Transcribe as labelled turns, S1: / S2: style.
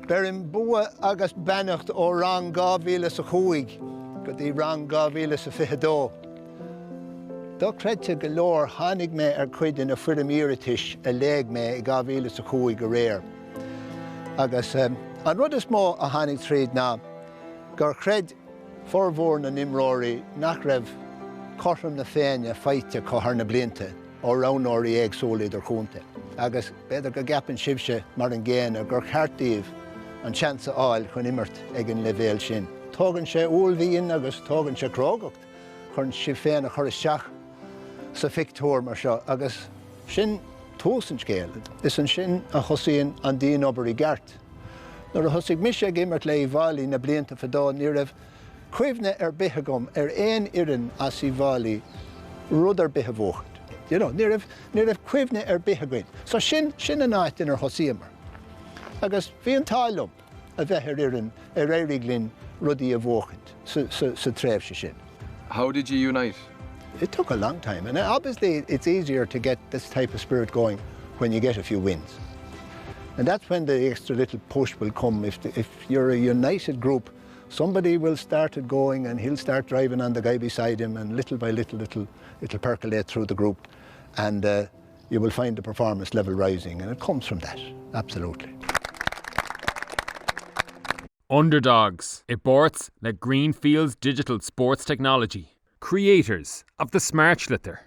S1: Beirim bua agus beannacht ó rang 2005 go dtí rang 2022. Dochreidte go leor tháinig mé ar chuid de na foirm iarratais a léigh mé i 2005 aréir. Agus an rud is mó a tháinig tríd ná gur chreid formhór na n-imreoirí nach raibh cothrom na Féinne faighte acu thar na blianta ó roghnóirí éagsúla idirchontae agus b'fhéidir go gceapann sibhse mar an gcéanna gur cheart daoibh an seans a fháil chun imirt ag an leibhéal sin. Tógann sé uaillmhian agus tógann sé crógacht chun sibh féin a chur isteach sa phictiúr mar seo agus sin tús an scéil. Is ansin a thosaíonn an dianobair i gceart. Nuair a thosaigh mise ag imirt le Uíbh Fhailí na blianta fadó ní raibh cuimhne ar bith agam ar aon fhoireann as Uíbh Fhailí rud ar bith a bhuachaint. You know, ní raibh, ní raibh cuimhne ar bith againn. So sin, sin an áit inar thosaíomar. Agus bhí an t-ádh liom a bheith ar fhoireann ar éirigh linn rudaí a bhuachaint sa, sa, sa tréimhse sin.
S2: How did you unite?
S1: It took a long time and obviously it's easier to get this type of spirit going when you get a few wins. And that's when the extra little push will come. If, the, if you're a united group, somebody will start it going and he'll start driving on the guy beside him and little by little it'll, it'll percolate through the group and uh, you will find the performance level rising and it comes from that, absolutely.
S3: Underdogs, i bpáirt le Greenfields Digital Sports Technology, creators of the Smart Sliotar.